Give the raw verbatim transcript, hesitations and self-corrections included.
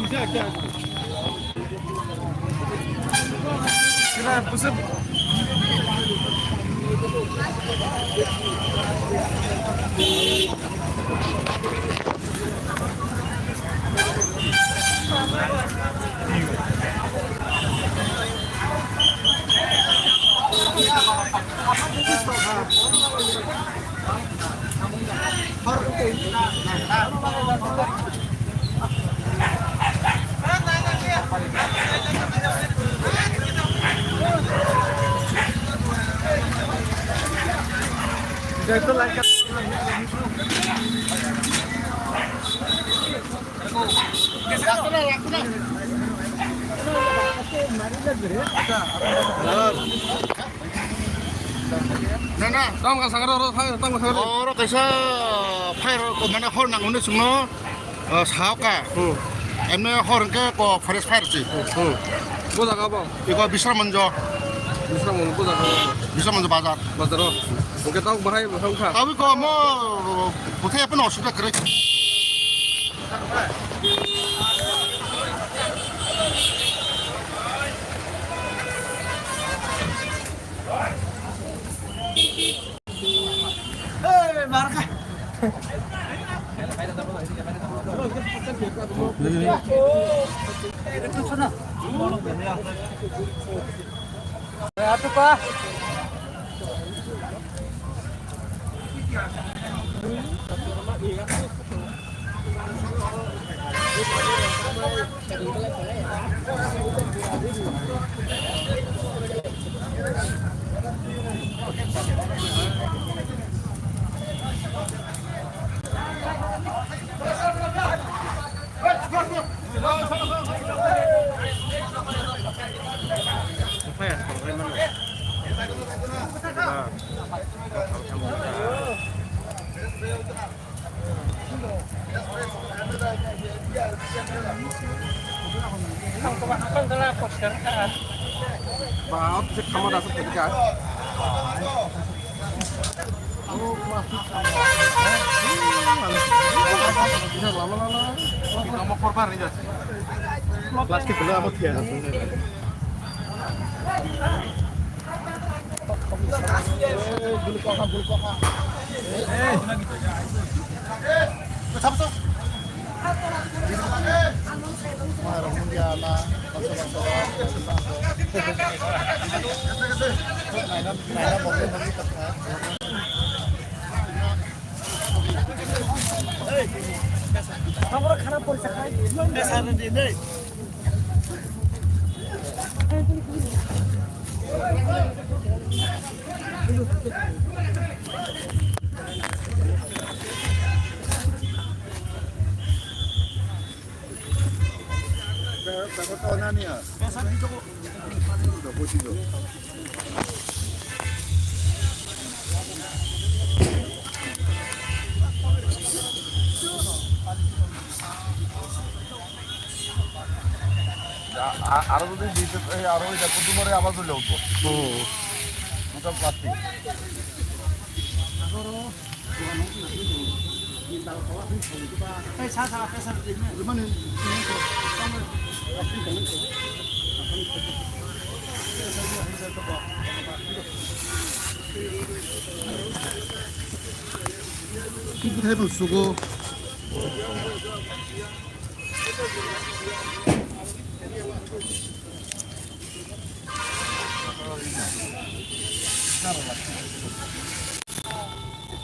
Na, na. Tamo ka sangra ro, tamo ka sangra. Oro kaisa fire ko mane hor nang hwnwi chwngno, eh, sao ka. Hmm. Emne hor hwnkhe ko forest fire si. Hmm. Bo jaga bo? Iko Bisram Manjo. Bisram Manjo, bo jaga bo? Bisram Manjo bazar. Bazar o. Hwnkhe tamo bahai wngkha? Tamo ko mo bwthai phano osubida kwrwi. Ba, o kisa kama da sa tadi ka. Plastic bela apa tiada. আরো যদি দিতে, এই আরো ওই দেখো, তোমার আবার চলে উঠবো। হুম। ওটা প্লাস্টিক। Tei bo sugo.